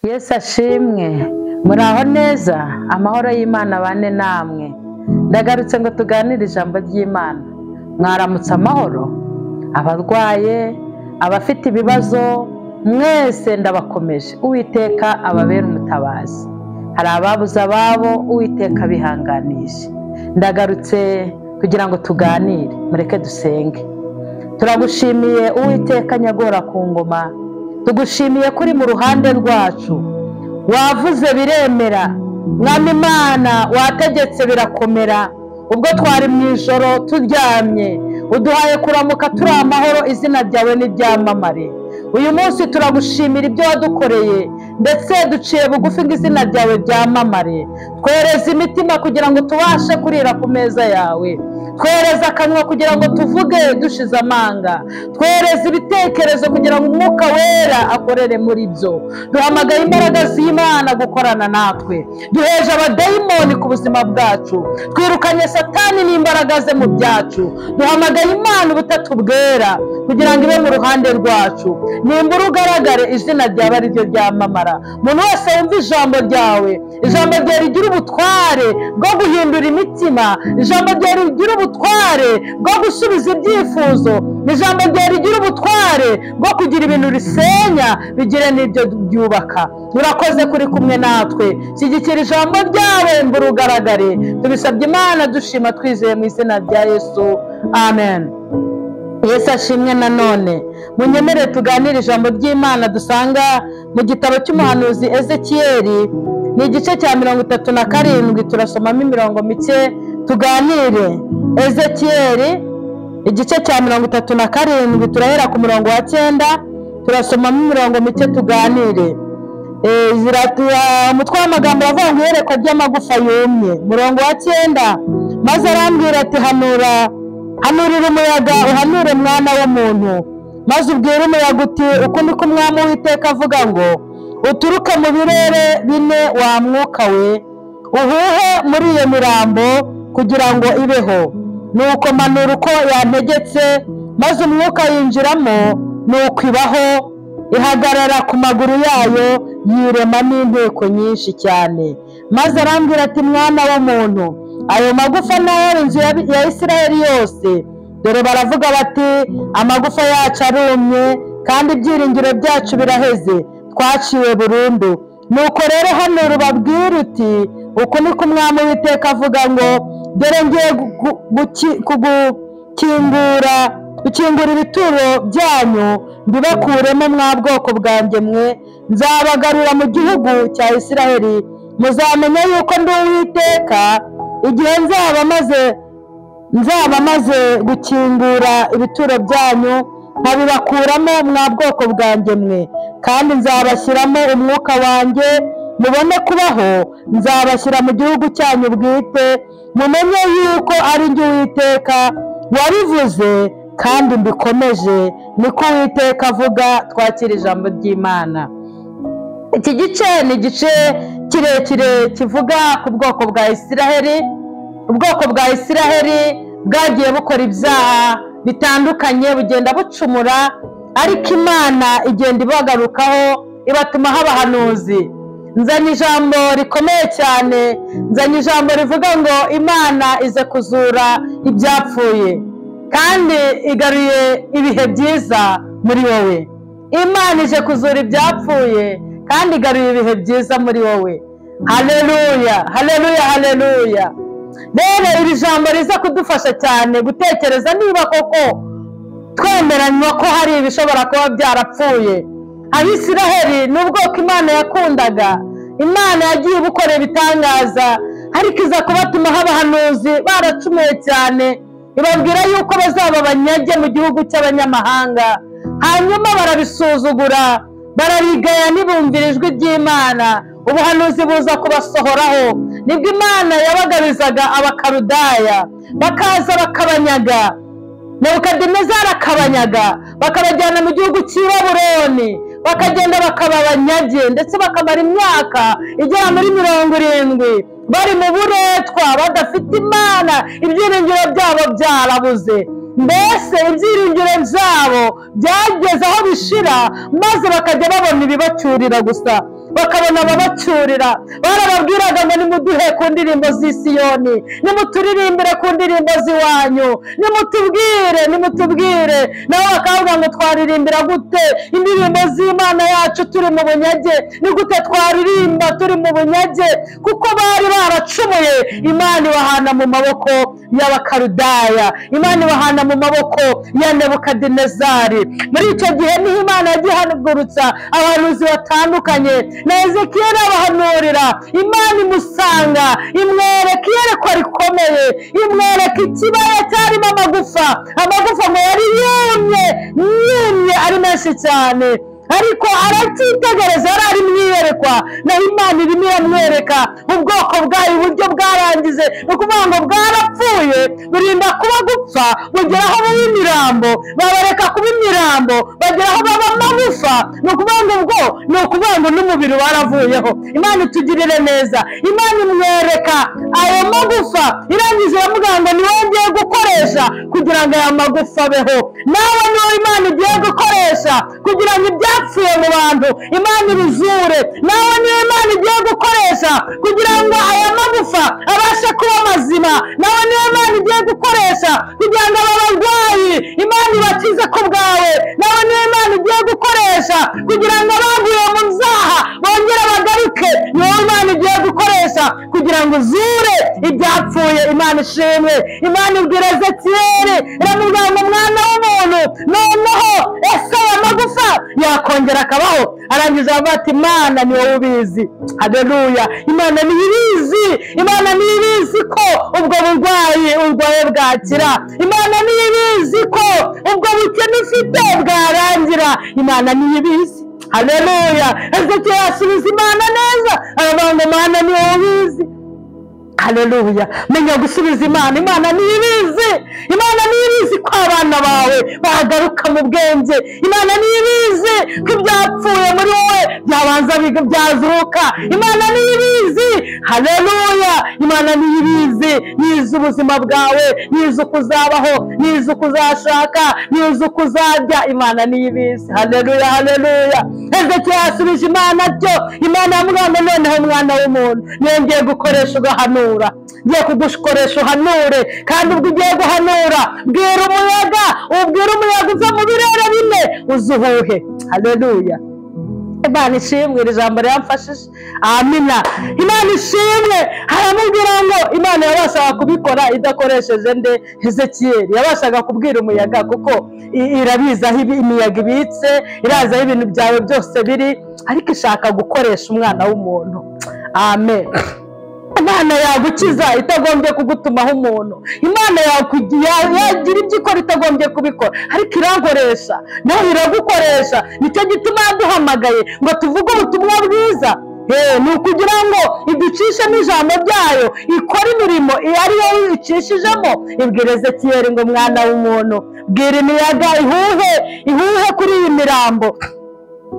Yesu ashimwe, muraho neza, amahoro y'Imana bane namwe. Ndagarutse ngo tuganire ijambo ry'Imana. Mwaramutse amahoro, abarwaye, abafite ibibazo, mwese ndabakomeje. Uwiteka ababera umutabazi. Hari ababuze ababo, Uwiteka abihanganishe. Ndagarutse kugira ngo tuganire, mureke dusenge. Turagushimiye Uwiteka nyagora ku ngoma, tugushimiye kuri mu ruhande rwacu. Wavuze biremera, Mwami Imana wategetse birakomera. Ubwo twari mu ijoro turyamye, uduhaye kuramuka turi amahoro, izina ryawe n'iryamamare. Uyu munsi turagushimira ibyo wadukoreye, ndetse duciye bugufi ngo izina ryawe ryamamare. Twereze imitima kugira ngo tubashe kurira ku meza yawe. Twereze akanwa kugira ngo tuvuge dushize amanga. Twereze ibitekerezo kugira ngo Umwuka Wera akorere muri byo. Duhamagaye imbaraga z'Imana gukorana natwe. Duheje abadayimoni ku buzima bwacu. Twirukanye Satani n'imbaraga ze mu byacu. Duhamagaye Imana ubutatu bwera kugira ngo ibe mu ruhande rwacu. Nimbura ugaragare, izina ryawe ari ryo ryamamara. Umuntu wese wumva ijambo ryawe, ijambo ryawe rigira ubutware bwo guhindura imitima, ijambo ryawe rigira ubutware bwo gusubiza ibyifuzo, ijambo ryawe rigira ubutware bwo kugira ibintu risenya bigire n'ibyo byubaka. Urakoze kuri kumwe natwe, shyigikira ijambo ryawe mbura ugaragare. Tubisabye Imana dushima twizeye mu izina rya Yesu, amen. Yesu ashimwe nanone. Munyemere tuganire ijambo ry'Imana dusanga mu gitabo cy'umuhanuzi Ezekiyeli, ni igice cya 37, turasomamo imirongo mike tuganire. Ezekiyeli igice cya 37, turahera ku murongo wa 9, turasomamo imirongo mike tuganire. Umutwe w'amagambo uravuga ngo iyerekwa ry'amagufa yumye. Murongo wa 9, maze arambwira ati hanurira umuyaga, uhanure mwana w'umuntu, maze ubwire umuyaga uti uku niko Umwami Uwiteka avuga ngo uturuke mu birere bine wa mwuka we, uhuhe muri iyo mirambo kugira ngo ibeho. Nuko manura uko yantegetse, maze umwuka yinjiramo, nuko ibaho, ihagarara ku maguru yayo, yiremamo inteko nyinshi cyane. Maze arambwira ati mwana w'umuntu, ayo magufa nayo inzu ya Isirayeli yose, dore baravuga bati amagufa yacu arumye kandi ibyiringiro byacu biraheze, twaciwe burundu. Nuko rero hano rubabwira uti uku niko Umwami Uwiteka avuga ngo dore ngiye gukingura ibituro byanyu mbibakuremo mwa bwoko bwanjye mwe, nzabagarura mu gihugu cya Isirayeli. Muzamenya yuko ndi Uwiteka igihe nzaba maze gukingura ibituro byanyu nkabibakuramo mwa bwoko bwanjye mwe, kandi nzabashyiramo umwuka wanjye mubone kubaho, nzabashyira mu gihugu cyanyu bwite, mumenye yuko ari njye Uwiteka wabivuze kandi mbikomeje, niko Uwiteka avuga. Twakira ijambo ry'Imana. Iki gice ni igice kirekire kivuga ku bwoko bwa Isiraheli. Ubwoko bwa Isiraheli bwagiye bukora ibyaha bitandukanye, bugenda bucumura, ariko Imana igenda ibagarukaho, ibatumaho abahanuzi. Nzanye ijambo rikomeye cyane, nzanye ijambo rivuga ngo Imana ize kuzura ibyapfuye kandi igaruye ibihe byiza muri wowe. Imana ije kuzura ibyapfuye kandi igaruye ibihe byiza muri wowe. Haleluya, haleluya, haleluya. Rero iri jambo riza kudufasha cyane gutekereza niba koko twemeranywa ko hari ibishobora kuba byarapfuye. Abisiraheli n'ubwoko Imana yakundaga, Imana yagiye ibukora ibitangaza, ariko iza kubatumaho abahanuzi baracumuye cyane, ibabwira yuko bazaba abanyage mu gihugu cy'abanyamahanga. Hanyuma barabisuzugura, barabigaya, ntibumvira ijwi ry'Imana. Ubuhanuzi buza kubasohoraho. Nibwo Imana yabagabizaga Abakaludaya, bakaza bakabanyaga. Nebukadinezari akabanyaga, bakabajyana mu gihugu cy'i Babuloni, bakagenda bakaba abanyage, ndetse bakamara imyaka igera muri 70 bari mu buretwa, badafite Imana, ibyiringiro byabo byarabuze. Mbese ibyiringiro byabo byageze aho bishira, maze bakajya babona ibibacyurira gusa. bakabona ababacyurira. Barababwiraga ngo nimuduhe ku ndirimbo z'Isiyoni, nimuturirimbire ku ndirimbo z'iwanyu, nimutubwire, nimutubwire. Nabo bakavuga ngo twaririmbira gute indirimbo z'Imana yacu turi mu bunyage? Ni gute twaririmba turi mu bunyage? Kuko bari baracumuye. Imana ibahana mu maboko y'Abakaludaya, Imana ibahana mu maboko ya Nebukadinezari. Muri icyo gihe niho Imana yagiye ihagurutsa abahanuzi batandukanye, na Ezekiyeli abahanurira. Imana imusanga, imwereka iyerekwa rikomeye, imwereka ikibaya cyarimo amagufa. Amagufa ngo yari yumye yumye ari menshi cyane, ariko aracyitegereza, yari ari mu iyerekwa, naho Imana irimo iramwereka ubwoko bwayo uburyo bwarangize. Ni ukuvuga ngo bwarapfuye, burinda kuba gupfa, bugera aho baba imirambo, babareka kuba imirambo, bagera aho baba amagufa. Ni ukuvuga ngo ubwo ni ukuvuga ngo n'umubiri waravuyeho. Imana itugirire neza. Imana imwereka ayo magufa, irangije iramubwira ngo ni wowe ngiye gukoresha kugira ngo aya magufa abeho. Nawe niwo Imana igiye gukoresha kugira ngo ibyapfuye mu bantu Imana ibizure. Nawe niyo Imana igiye gukoresha kugira ngo aya magufa abashe kuba mazima. Nawe niyo Imana igiye gukoresha kugira ngo aba barwayi Imana ibakize ku bwawe. Nawe niyo Imana igiye gukoresha kugira ngo abaguye mu byaha bongere bagaruke. Niyo Imana igiye gukoresha kugira ngo uzure ibyapfuye. Imana ishimwe. Imana ibwira Ezekiyeli, iramubwira ngo mwana w'umuntu, noneho ese aya magufa yakongera akabaho? Arangiza avuga ati Imana ni wowe ubizi. Haleluya! Imana niyo ibizi. Imana niyo ibizi ko ubwo burwayi urwaye bwakira. Imana niyo ibizi ko ubwo bukene ufite bwarangira. Imana niyo ibizi. Haleluya! Ezekiyeli asubiza Imana neza, aravuga ngo Imana ni wowe ubizi. Haleluya! Menya gusubiza Imana. Imana niyo ibizi. Imana niyo ibizi ko abana bawe bagaruka mu bwenge. Imana niyo ibizi ko ibyapfuye muri wowe byabanza byazuka. Imana niyo ibizi. Haleluya! Imana niyo ibizi. Nizi ubuzima bwawe, nizi uko uzabaho, nizi uko uzashaka, nizi uko uzarya. Imana niyo ibizi. Haleluya! Haleluya! Ezekiyeli asubije Imana atyo. Imana yamubwira ngo noneho mwana w'umuntu, niyo ngiye gukoresha ugahanura, ngiye kugukoresha uhanure. Kandi ubwo ugiye guhanura, bwira umuyaga, ubwira umuyaga uva mu birere bine uzuhuhe. Haleluya! Imana ishimwe, iri jambo riramfashije. Amina. Imana ishimwe. Haramubwira ngo Imana yabashaga kubikora idakoresheje nde? Ezekiyeli. Yabashaga kubwira umuyaga kuko irabizi aho imiyaga ibitse, irazi aho ibintu byawe byose biri, ariko ishaka gukoresha umwana w'umuntu. Amen. Imana yagukiza itagombye kugutumaho umuntu. Imana yagira ibyo ikora itagombye kubikora, ariko irankoresha, nawe iragukoresha. Nicyo gituma yaduhamagaye ngo tuvuge ubutumwa bwiza. Ni ukugira ngo iducishemo ijambo ryayo, ikore imirimo ariyo icishijemo. Ibwira Ezekiyeli ngo mwana w'umuntu, bwira imiyaga ihuhe, ihuhe kuri iyi mirambo.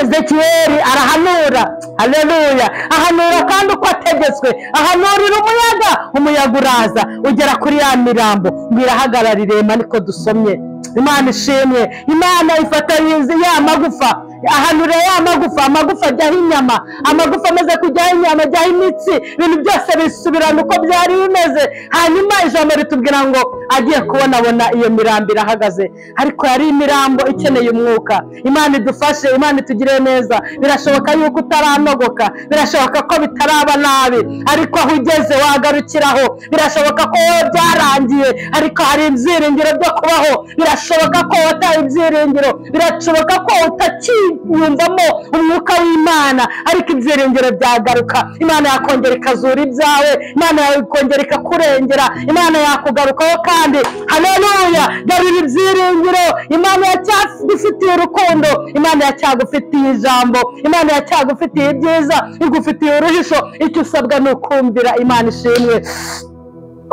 Ezekiyeli arahanura. Haleluya! Ahanura kandi uko ategetswe, ahanurira umuyaga, umuyaga uraza ugera kuri ya mirambo ngo irahagarara irema. Niko dusomye. Imana ishimwe. Imana ifata ya magufa, ahanura ya magufa, amagufa ajyaho inyama, amagufa amaze kujyaho inyama ajyaho imitsi, ibintu byose bisubirana uko byari bimeze. Hanyuma ijambo ritubwira ngo agiye kubonabona iyo mirambo irahagaze, ariko yari imirambo ikeneye umwuka. Imana idufashe, Imana itugirire neza. Birashoboka yuko utaranogoka, birashoboka ko bitaraba nabi, ariko aho ugeze wagarukiraho. Birashoboka ko wowe byarangiye, ariko hari ibyiringiro byo kubaho. Birashoboka ko wataye ibyiringiro, birashoboka ko utakiyumvamo umwuka w'Imana, ariko ibyiringiro byagaruka. Imana yakongera ikazura ibyawe, Imana yakongera ikakurengera, Imana yakugarukaho kandi. Haleluya! Garura ibyiringiro. Imana yacyagufitiye urukundo, Imana yacyagufitiye ijambo, Imana yacyagufitiye ibyiza, igufitiye uruhisho. Icyo usabwa ni ukumvira. Imana ishimwe.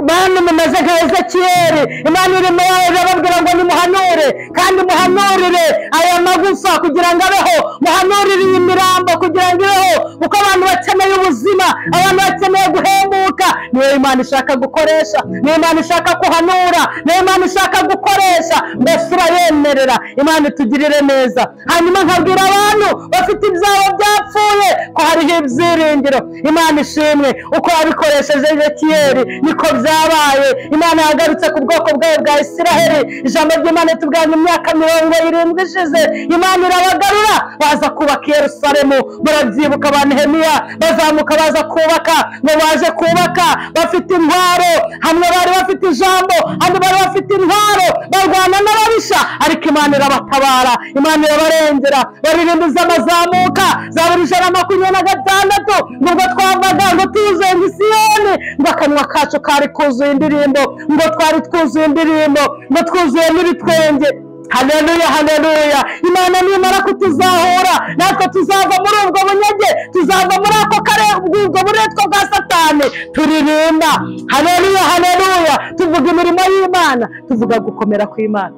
Bantu mumeze nka Ezekiyeli, Imana irimo irababwira ngo nimuhanure, kandi muhanurire aya magufa kugira ngo abeho, muhanurire iyi mirambo kugira ngo ibeho, kuko abantu bakeneye ubuzima, abantu bakeneye guhembuka. Niyo Imana ishaka gukoresha, niyo Imana ishaka kuhanura, niyo Imana ishaka gukoresha. Mbese urayemerera? Imana itugirire neza. Hanyuma nkabwira abantu bafite ibyabo byapfuye ko hariho ibyiringiro. Imana ishimwe, uko yabikoresheje Ezekiyeli niko byabaye. Imana yagarutse ku bwoko bwayo bwa Isiraheli. Ijambo ry'Imana ritubwira imyaka 70 ishize Imana irabagarura, baza kubaka Yerusalemu. Murabyibuka ba Nehemiya bazamuka baza kubaka, ngo baje kubaka bafite intwaro, hamwe bari bafite ijambo, ahandi bari bafite intwaro, barwana n'ababisha, ariko Imana irabatabara, Imana irabarengera. Baririmbiza amazamuka za buri 126, ngo twavaga ngo tuze ngo Isiyoni, ngo akanwa kacu kari kuzuye indirimbo, ngo twari twuzuye indirimbo, ngo twuzuye n'ibitwenge. Haleluya, haleluya. Imana nimara kutuzahura, natwe tuzava muri ubwo bunyage, tuzava muri ako kare ubwo buretwa bwa Satani, turirimba haleluya, haleluya, tuvuga imirimo y'Imana, tuvuga gukomera kw'Imana.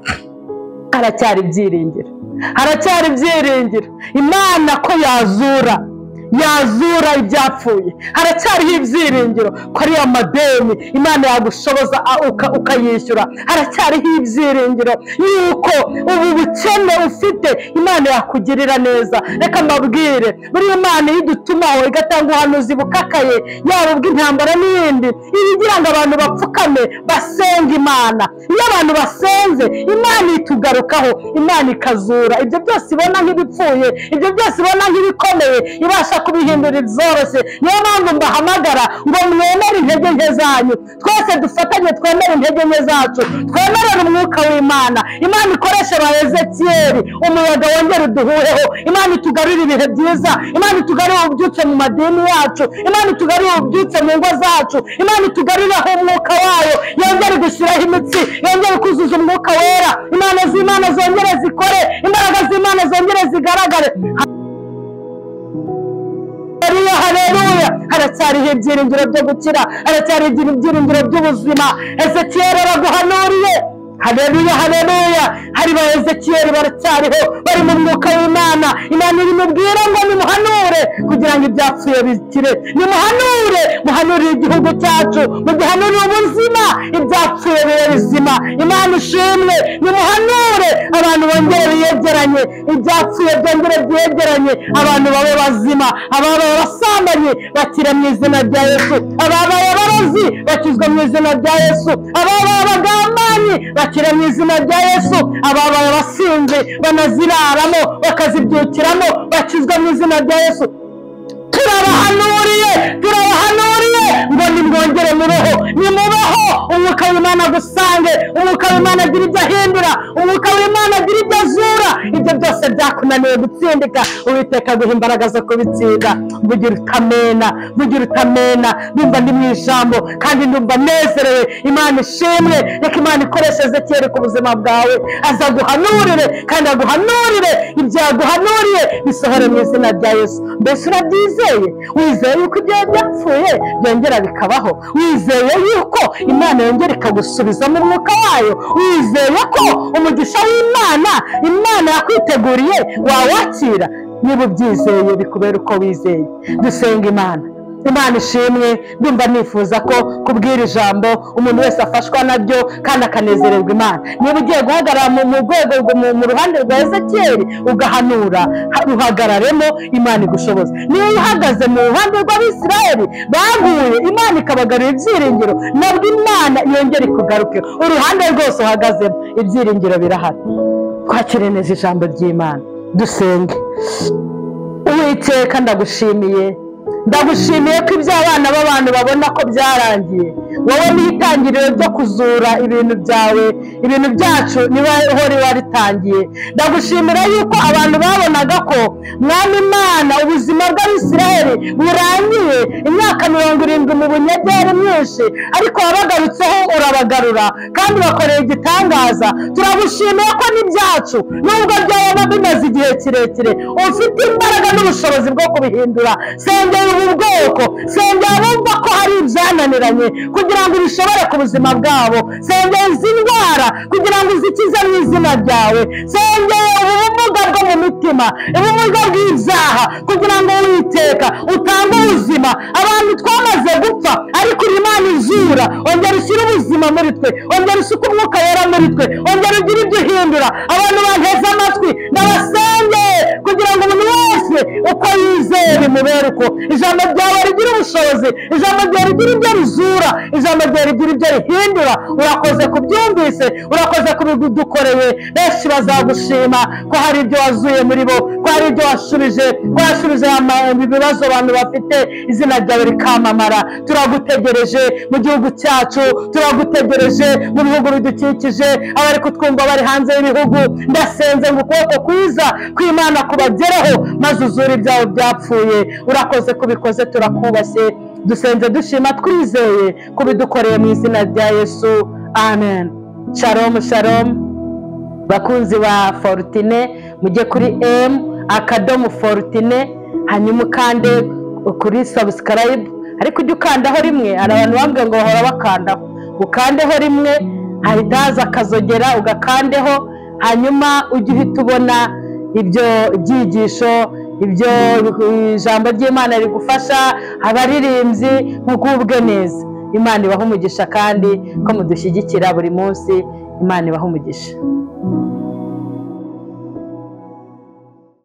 Haracyari ibyiringiro, haracyari ibyiringiro. Imana ko yazura, yazura ibyapfuye. Haracyariho ibyiringiro ko ari amadeni Imana yagushoboza ukayishyura. Haracyariho ibyiringiro yuko ubu bukene ufite Imana yakugirira neza. Reka mbabwire, buri Imana idutumaho igatanga ubuhanuzi bukakaye, yaba ubw'intambara n'iyindi, ibigira ngo abantu bapfukame basenga Imana. Iyo abantu basenze Imana itugarukaho, Imana ikazura ibyo byose ibona nk'ibipfuye, ibyo byose ibona nk'ibikomeye, ibasha kubihindura ibyoroshye. Niyo mpamvu mbahamagara ngo mwemere intege nke zanyu, twese dufatanye twemere intege nke zacu, twemerere umwuka w'Imana. Imana ikoreshe ba Ezekiyeli, umuyaga wongere uduhuheho. Imana itugarurire ibihe byiza, Imana itugarurire ububyutse mu madini yacu, Imana itugarurire ububyutse mu ngo zacu, Imana itugarurireho umwuka wayo, yongere gushyiraho imitsi, yongere kuzuza umwuka wera. Imana z'Imana zongere zikore, imbaraga z'Imana zongere zigaragare. Haleluya, haleluya. Haracyariho ibyiringiro byo gukira, haracyariho ibyiringiro by'ubuzima. Ezekiyeli araguhanuriye. Haleluya, haleluya. Hari ba Ezekiyeli baracyariho, bari mu mwuka w'Imana. Imana irimubwira ngo nimuhanure kugira ngo ibyapfuye bikire, nimuhanure, muhanurire igihugu cyacu, mugihanurire ubuzima, ibyapfuye bibe bizima. Imana ishimwe, nimuhanure abantu bongere biyegeranye, ibyapfuye byongere byegeranye, abantu babe bazima. Ababaye abasambanyi bakire mu izina rya Yesu, ababaye abarozi bakizwa mu izina rya Yesu, ababaye abagambanyi bakire mu izina rya Yesu, ababaye abasinzi banaziraramo bakazibyukiramo bakizwa mu izina rya Yesu. Turabahanuriye, turabahanuriye ngo nimwongere mubeho, nimubeho. Umwuka w'Imana agusange, umwuka w'Imana agira ibyo ahindura, umwuka w'Imana agira ibyo azura. Ibyo byose byakunaniye gutsindika, Uwiteka aguha imbaraga zo kubitsinda. Mvugira utamena, mvugira utamena. Ndumva ndi mu ijambo kandi ndumva nezerewe. Imana ishimwe. Reka Imana ikoreshe Ezekiyeli ku buzima bwawe, azaguhanurire kandi aguhanurire ibyo yaguhanuriye bisohore mu izina rya Yesu. Mbese urabyizeye? Wizeye yuko ibyo byapfuye byongera bikabaho? Wizeye yuko Imana yongera ikagusubizamo umwuka wayo? Wizeye ko umugisha w'Imana Imana yakwiteguriye wawakira? Niba ubyizeye bikubera uko wizeye. Dusenga Imana. Imana ishimwe. Ndumva nifuza ko kubwira ijambo umuntu wese afashwa naryo kandi akanezererwa Imana. Niba ugiye guhagarara mu rwego mu ruhande rwa Ezekiyeli ugahanura, ruhagararemo, Imana igushoboza. Niba uhagaze mu ruhande rw'Abisirayeli baguye, Imana ikabagarura ibyiringiro, nabwo Imana yongera ikugaruke. Uruhande rwose uhagazemo ibyiringiro birahari. Twakire neza ijambo ry'Imana, dusenge. Uwiteka, ndagushimiye, ndagushimiye ko ibyo abana b'abantu babona ko byarangiye, wowe ni itangiriro ryo kuzura ibintu byawe, ibintu byacu niba uhora waritangiye. Ndagushimira yuko abantu babonaga ko Mwami Imana ubuzima bw'Abisirayeli bunyageri burangiye, imyaka 70 mu bunyageri myinshi, ariko wabagarutseho urabagarura kandi bakoreye igitangaza. Turagushimiye ko n'ibyacu nubwo byaba bimaze igihe kirekire ufite imbaraga n'ubushobozi bwo kubihindura. Sengera ubu bwoko, sengera bumva ko hari ibyananiranye kugira ngo ubishobore ku buzima bwabo, sengera izi ndwara kugira ngo uzikize mu izina ryawe, sengera ubumuga bwo mu mitima, ubumuga bw'ibyaha kugira ngo Uwiteka utange ubuzima. Abantu twamaze gupfa ariko uri Imana izura, ongera ushyire ubuzima muri twe, ongera usuke umwuka wera muri twe, ongera ugire ibyo uhindura. Abantu banteze amatwi ndabasengeye kugira ngo umuntu wese uko yizera bimubere uko. Ijambo ryawe rigira ubushobozi, ijambo ryawe rigira ibyo rizura, ijambo ryawe rigira ibyo rihindura. Urakoze kubyumvise, urakoze kubidukoreye. Benshi bazagushima ko hari ibyo wazuye muri bo, ko hari ibyo washubije, ko washubije ibibazo abantu bafite, izina ryawe rikamamara. Turagutegereje mu gihugu cyacu, turagutegereje mu bihugu bidukikije, abari kutwumva bari hanze y'ibihugu, ndasenze ngo ukuboko kwiza kw'Imana kubagereho maze uzure ibyawe byapfuye. Urakoze kubikoze, turakubashye, dusenze dushima twizeye kubidukoreye mu izina rya Yesu, amen. Shalom shalom bakunzi ba Fortune, mujye kuri M akadomo Fortune, hanyuma ukande kuri subscribe, ariko ujye ukandaho rimwe. Hari abantu bambwiye ngo bahora bakandaho, ukandeho rimwe hahita haza akazogera, ugakandeho, hanyuma ujye uhita ubona ibyo byigisho, ibyo ijambo ry'Imana rigufasha, abaririmbyi mugubwe neza. Imana ibahe umugisha kandi ko mudushyigikira buri munsi. Imana ibahe umugisha.